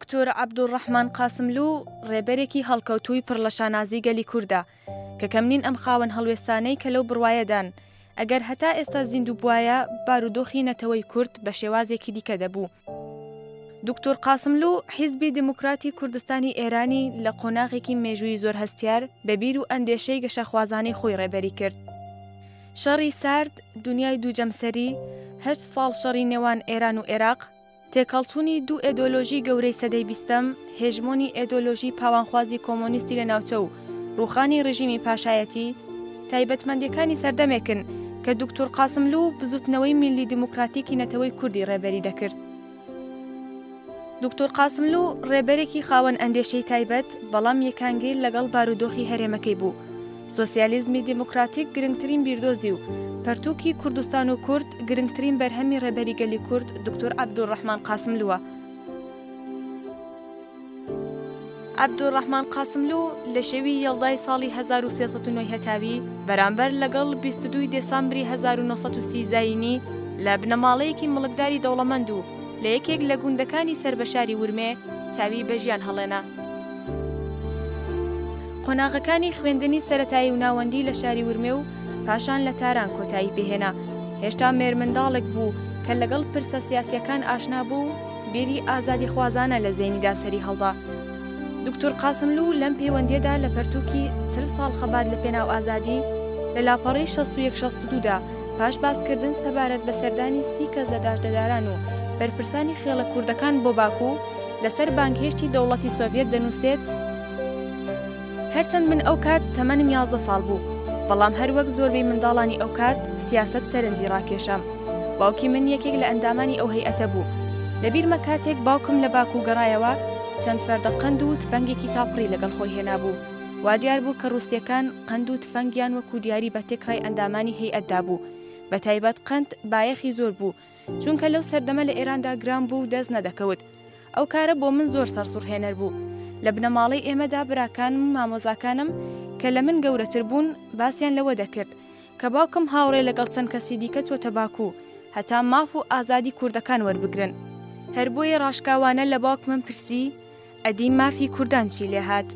دوکتور عەبدولڕەحمان قاسملوو ڕێبەرێکی هەڵکەوتووی پڕ لە شانازی گەلی کوردە کە کەم نین ئەم خاوەن هەڵوێستانەی کە لەو بڕوایەدان ئەگەر هەتا ئێستا زیندوو بوایە بارودۆخی نەتەوەی کورد بە شێوازێکی دیکە دەبوو. دوکتور قاسملوو حیزبی دێموکراتی کوردستانی ئێرانی لە قۆناغێکی مێژوویی زۆر هەستیار بە بیر و ئەندێشەی گەشەخوازانەی خۆی ڕێبەری کرد. شەڕی سارد، دونیای دوو جەمسەری، هەشت ساڵ شەڕی نێوان ئێران و ئێراق، تێکهەڵچوونی دوو ئێدۆلۆژی گەورەی سەدەی بیستەم، هێژمۆنی ئێدۆلۆژی پاوانخوازی کۆمۆنیستی لە ناوچە و ڕووخانی ڕژیمی پاشایەتی، تایبەتمەندییەکانی سەردەمێکن کە دوکتور قاسملوو و بزووتنەوەی میللی دیموکراتیکی نەتەوەی کوردی ڕێبەری دەکرد. دوکتور قاسملوو ڕێبەرێکی خاوەن ئەندێشەی تایبەت، بەڵام یەکانگیر لەگەڵ بارودۆخی هەرێمەکەی بوو. سۆسیالیزمی دیموکراتیک گرنگترین بیردۆزی و پەرتووکی کوردستان و کورد گرنگترین بەرهەمی ڕێبەری گەلی کورد دوکتور عەبدولڕەحمان قاسملووە. عەبدولڕەحمان قاسملوو لە شەوی یەڵدای ساڵی 1309 هەتاوی بەرامبەر لەگەڵ 22 دێسامبری 1930 زایینی لە بنەماڵەیەکی مڵکداری دەوڵەمەند و لە یەکێک لە گوندەکانی سەر بە شاری ورمێ چاوی بە ژیان هەڵێنا. قۆناغەکانی خوێندنی سەرەتایی و ناوەندی لە شاری ورمێ و پاشان لە تاران کۆتایی پێهێنا. هێشتا مێرمنداڵێک بوو کە لەگەڵ پرسە سیاسییەکان ئاشنا بوو و بیری ئازادیخوازانە لە زەینیدا سەری هەڵدا. دوکتور قاسملوو لەم پەیوەندییەدا لە پەرتووکی 40 ساڵ خەبات لە پێناو ئازادی لە لاپەڕەی 61 62 دا پاش باسکردن سەبارەت بە سەردانی سی کەس لە داشدەداران و بەرپرسانی خێڵە کوردەکان بۆ باکوو لەسەر بانگهێشتی دەوڵەتی سۆڤیەت دەنووسێت، هەرچەند من ئەو کات تەمەنم 11 ساڵ بوو، بەڵام هەر وەک زۆربەی منداڵانی ئەو کات سیاسەت سەرنجی ڕاکێشام. باوکی من یەکێک لە ئەندامانی ئەو هەیئەتە بوو. لە بیرمە کاتێک باوکم لە باکوو گەڕایەوە، چەند فەردە قەند و تفەنگێکی تاپڕی لەگەڵ خۆی هێنابوو. وا دیار بوو کە ڕووسییەکان قەند و تفەنگیان وەکوو دیاری بە تێکڕای ئەندامانی هەیئەت دابوو. بە تایبەت قەند بایەخی زۆر بوو، چونکە لەو سەردەمە لە ئێراندا گران بوو و دەست نەدەکەوت. ئەو کارە بۆ من زۆر سەرسوڕهێنەر بوو. لە بنەماڵەی ئێمەدا براکانم و مامۆزاکانم کە لە من گەورەتر بوون باسیان لەوە دەکرد کە باوکم هاوڕێ لەگەڵ چەند کەسی دیکە چۆتە باکوو هەتا ماف و ئازادی کوردەکان وەربگرن. هەر بۆیە ڕاشکاوانە لە باوکمم پرسی ئەدی مافی کوردان چی لێهات؟